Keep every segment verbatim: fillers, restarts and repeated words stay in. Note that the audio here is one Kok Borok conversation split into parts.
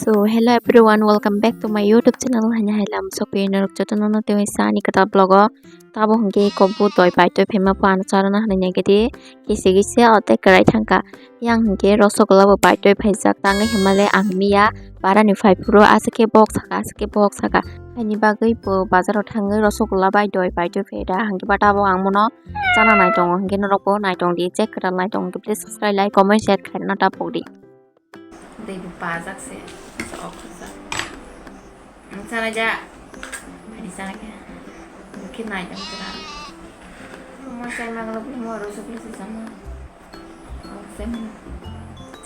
So hello everyone, welcome back to my YouTube channel. Haini hai lam sok pi norok jotono no tei sa ani kwtal vlog o. Tabo hwnkhe iko bo doi pai toi phaima phan charwna hwnwi naikhe di. Kisi kisi o tei kwrai thangkha. Yang hwnkhe rosogula bo pai toi phaijak tangwi hwnmale ang miya barani phai phuru aswk khe bok saka aswk khe bok saka. Haini bagwi bo bazaro thangwi rosogula bai doi pai toi phaida hwnkhe ba tabo ang bono chana nai tongo hwnkhe norok bo nai tong di check kwtal nai tong di please subscribe like comment share khaina ta pok di. Tei bo pajak se. Sa okhorsa. Ang sana ja. Ani sana khe. Khe nai tong tera. Mo sai maglo mo ro sokle se sama. Sem.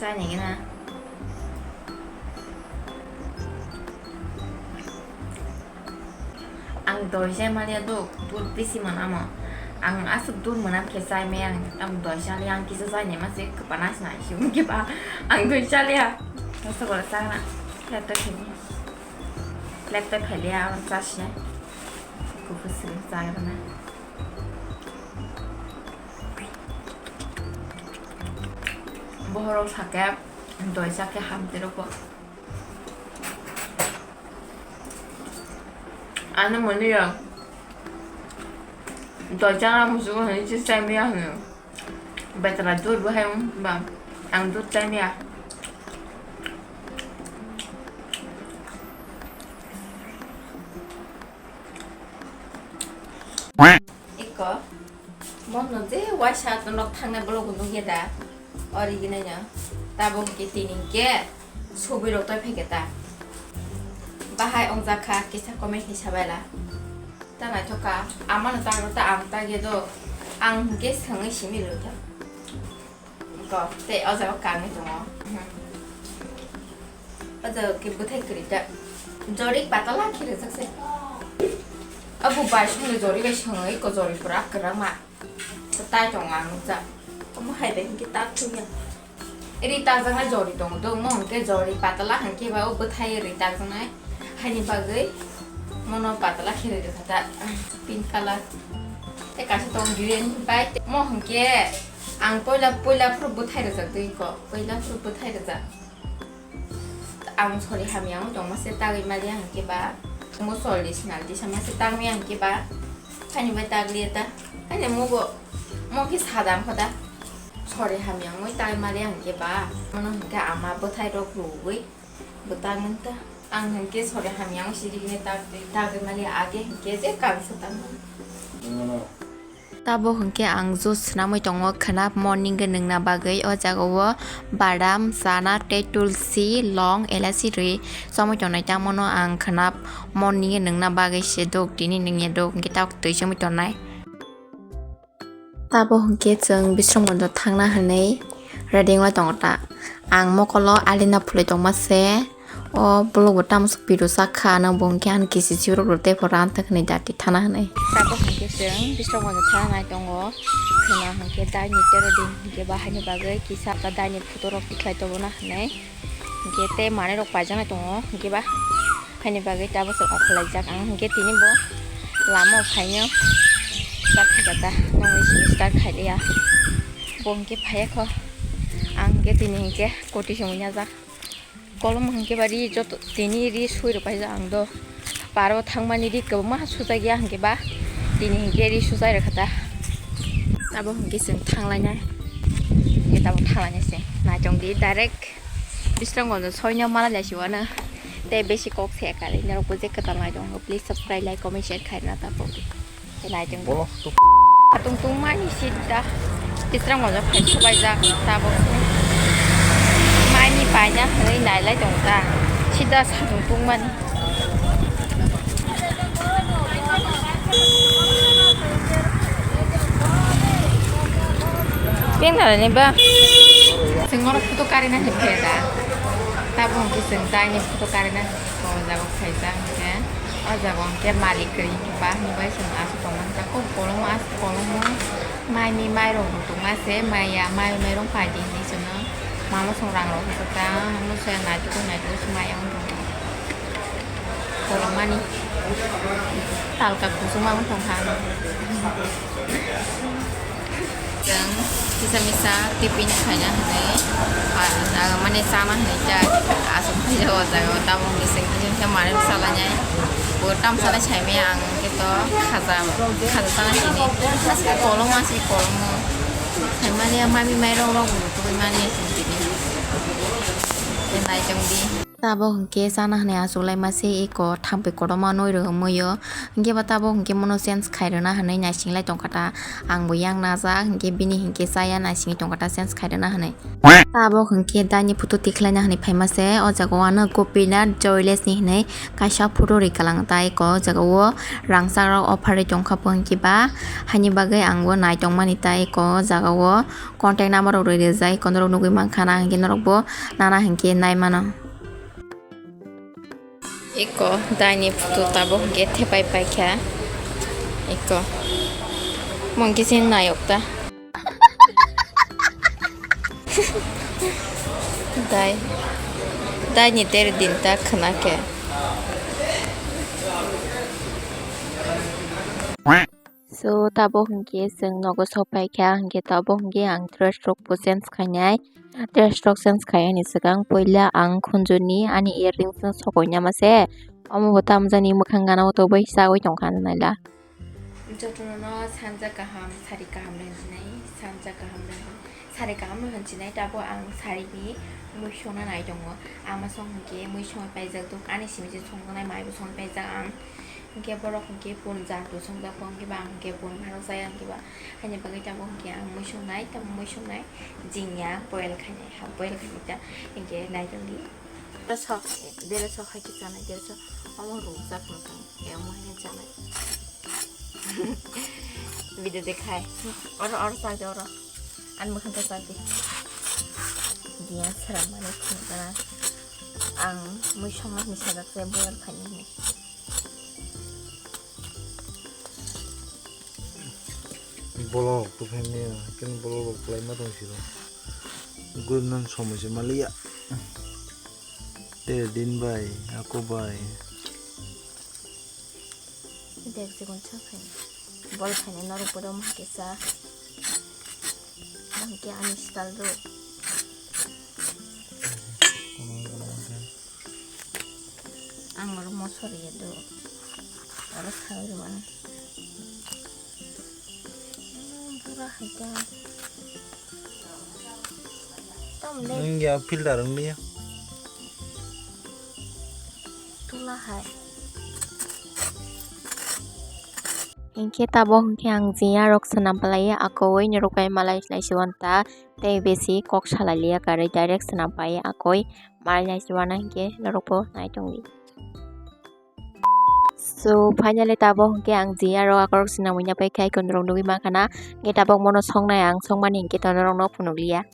Chai ni gina. Ang doi chai maliya do, dud bisi manamo. Ang aswk dud manam khe chai maya ang, ang doi chaliya ang kisa chai ni mase kwpana sinai si wngkhe ba ang doi chaliya. Masa bola chana. Laptop khaini. Laptop khailiya ang chasya. Kuku sing chai rana. Bohorok sakhe doi chakhe hamtirok bo. Ano mani ya. Doi chana musugo hani chis chai maya hani. Betala dur bo hai ba. Ang dur chai maya. Iko. Mono je waisa nok thangnai bolok nukya da. Ori gwnai no. Tabuk hwnkhe tini hwnkhe subui rok toi phaikhe ta. Bahai wngjak kha kisa comment ni sabaila. Ta naithok kha. Amano tagro ta ang tagya do. Ang hwnkhe swngwi simi rwkha. Ko tei o jaga kangwi tongo. O jaga khe bwthai kwrwi ta. Jori patala khe rwjak se. Abo bai songni jori bai swngwi ko jori pura kwrwngma. Tai tongo ang nukjak. Omo hai bai hwnkhe tak thungya. Ri takjaknai jori tongo do, omo hwnkhe jori patala hwnkhe ba o bwthai ri takjaknai. Haini bagwi mono patala khe ri rwkha ta. Pink color. Tei kaisa tongo green bai. Omo hwnkhe ang poila, poila phuru bwthai rwjak twi ko. Poila phuru bwthai rwjak. Ang sori hamya wng tongma se tagwi maliya hwnkhe ba, mo chollish naldi sama se tangwi hwnkhe ba, haini bai tagliya ta, haini mugo mo khe sadam khoda, sori hamya wngwi tagwi maliya hwnkhe ba, mono hwnkhe ama bwthai rok rwgwi bwtang wng ta, ang hwnkhe sori hamya wng sirigini tagwi, tagwi maliya age hwnkhe je kang se tangwi. Tabuk hwnkhe ang juice swnamwi tongo khwnap morning o nwngna bagwi. O jaga o badam, chana tei tulsi, long, elachi rwi chomwi tongnai, tamo no ang khwnap morning o nwngna bagwi se duk tini nwngya duk hwnkhe tabuk twi chomwi tongnai. Tabuk hwnkhe chwng Bisramganjo thangna hwnwi ready wngwi tongo ta. Ang mokolo alina phulwi tongma se. O bolok bo tamo se piru sak kha, nang bo hwnkhe ani kisi sibrok rw tei phora ang ta hwnwi dati thana hwnwi. Tabuk hwnkhe chwng Bisramganjo thana nai tongo. Khwna hwnkhe daini tero din hwnkhe bahaini bagwi kisa ta daini photo rok tikhlai tongona hwnwi. Hwnkhe tei manwi rok paijak nai tongo hwnkhe ba. Haini bagwi tabuk se okhorlaijak ang hwnkhe tini bo lama o phaino start khaikha ta, nokni simi start khailiya. Bo hwnkhe phaiya kho. Ang hwnkhe tini hwnkhe koti se wngya jak. Kolom hwnkhe ba ri joto tini ri sui rwpaijak ang do. Paro thangmani ri kwbangma sujakya hwnkhe ba tini hwnkhe ri sujai rwkha ta. Abo hwnkhe chwng thanglainai. Hwnkhe tabuk thanglainai se. Naitong di direct Bisramganjo soino mala laisi wano. Tei besi kok se kari norok bo je kwtal nai tongo please subscribe like comment share khaina ta pok di. Tei nai tong bo. Bolok tu. Tung tung mani sida. Bisramganjo phai subaijak tabuk. Mani paina hwnwi nailai tongo ta. Sida satung tung mani. Peng nalani ba. Chwng oro photo karina hwnkhe da. Tabuk hwnkhe chwng taini photo karina o jaga khaijak hwnkhe. O jaga hwnkhe malik kwrwi hwnkhe ba hwnwi bai chwng aswk tongmani ta kok kolom aswk kolom o. Mai ni mai rok bo tongma se, mai ya, mai, mai rok pai di hinwi chwngno. Mama song rang rok hwnkhe ta, hwnwi se naitukwi, naitukwi se mai ya wng tong. Kolom mani. Talka kusuma wng tong kha. Chwng kisa misa tiffin khaina hwnwi, ah, ah, mane chana hwnwi ta aswk phai o jaga o, tamo hwnwi chwng kisa kisa manwi salainai. Bo tamo sana saimaya ang khe to khaja, khaja sana sini. Aswk kolom, aswk kolom. Saimani mami mairok rok bo tubui mani chwng tini. Nai tong di. Tabok hwnkhe chana hwnwi achuk lai mase eko thampui kotorma noi rw wngwi o. Hwnkhe ba tabok hwnkhe mono change khai rwna hwnwi naising lai tongkha ta. Ang bo yang najak hwnkhe bini hwnkhe chaya naisingwi tongkha ta change khai rwna hwnwi. Tabok hwnkhe daini photo tikhlaina hwnwi phaima se. O jaga o ano Gopinath Jewellers ni hwnwi kaisa photo rikalang ta eko o jaga o rangchak rok offer ri tongkha po hwnkhe ba haini bagwi ang bo nai tongmani ta eko o jaga o contact number rok rwi rijak eko norok nugwi mankha na hwnkhe norok bo nana hwnkhe nai mano. Eko daini photo tabok hwnkhe thepai paikha. Eko mungkhe se nayok ta. Dai, daini ter din ta khwna khe. So, tabok hwnkhe chwng nogo sok paikha, hwnkhe tabok hwnkhe ang dress rok bo change khainai. Dress rok change khaiyani swkang puila ang khunjurni ani earrings no sokoinama se. Omo bo tamjani mwkhang gana o toboi chawi tongkha naila. Jotono no sanja kaham, sari kaham rwng sinai, sanja kaham rwng, sari kaham rwng sinai, tabok ang sari ni mui songna nai tongo. Ama song hwnkhe mui songwi paijak, duk ani simi se songjaknai mai bo songwi paijak ang. Hwnkhe borok hwnkhe pun jatu songjak bo hwnkhe ba ang hwnkhe pun pharok jaya hwnkhe ba. Haini bagwi tabok hwnkhe ang mui songnai, tamo mui songnai jingya boil khainai, ha boil khainai ta hwnkhe nai tongdi. Dereso, dereso hai khe chanai, dereso omo rwjak no tong, omo hai khe chanai. Video dekhai. Oro, oro chak de, oro. Ani mwkhang ta chak di. Diya sera mani khum kana. Ang mui songma hinwi sajak se boil khainai hinwi. Bolok to phaimaya, kini bolok rok kwlaima tong siro. Gurinan somoi se maliya. Ter din bai, ako bai. Dek chikon cha khai. Bol khainai norok bodo ma kisa. Ang ke ani style ro. Ang oro moso riya do. Oro khai rwmani. Pura hai ta. Tam le. Nwng ya filter wng liya. Tula hai. Hinkhe tabok hinkhe ang jiyarok swnam palaiya, akowi norok bai malai lai siwan ta, tei besi kok salai liya karwi direct swnam pai akowi malai lai siwana hinkhe norokbo nai tongdi. So, finally tabok hinkhe ang jiyarok akorok swnamwi napai khai norok nugwi mankha na, hinkhe tabok mono songnai ang songmani hinkhe to norokno phunukliya.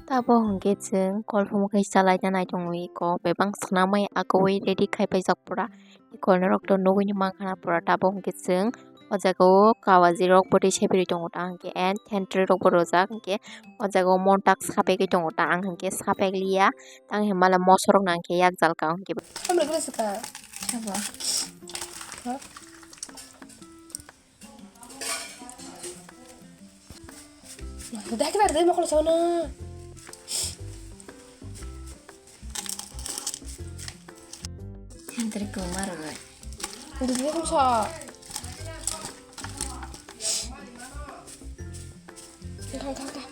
Tabok hinkhe chwng kolphung khe chalaina nai tongwi kok bebak swnamwi akowi ready khai paijak pura. Kok norok to nugwi mankha na pura tabok hinkhe chwng o jaga o kawaji rok bwtwi sepirwi tongo ta hinkhe and thentwrwi rok bo rwjak hinkhe o jaga o montak sapegwi tongo ta ang hinkhe sapek liya tang hinmale moso rok no hinkhe yak jalka o hinkhe. Dai ke bar dai mokol sana. Hentri kumar bai. Duduk mokol sa. Kha, kha, kha.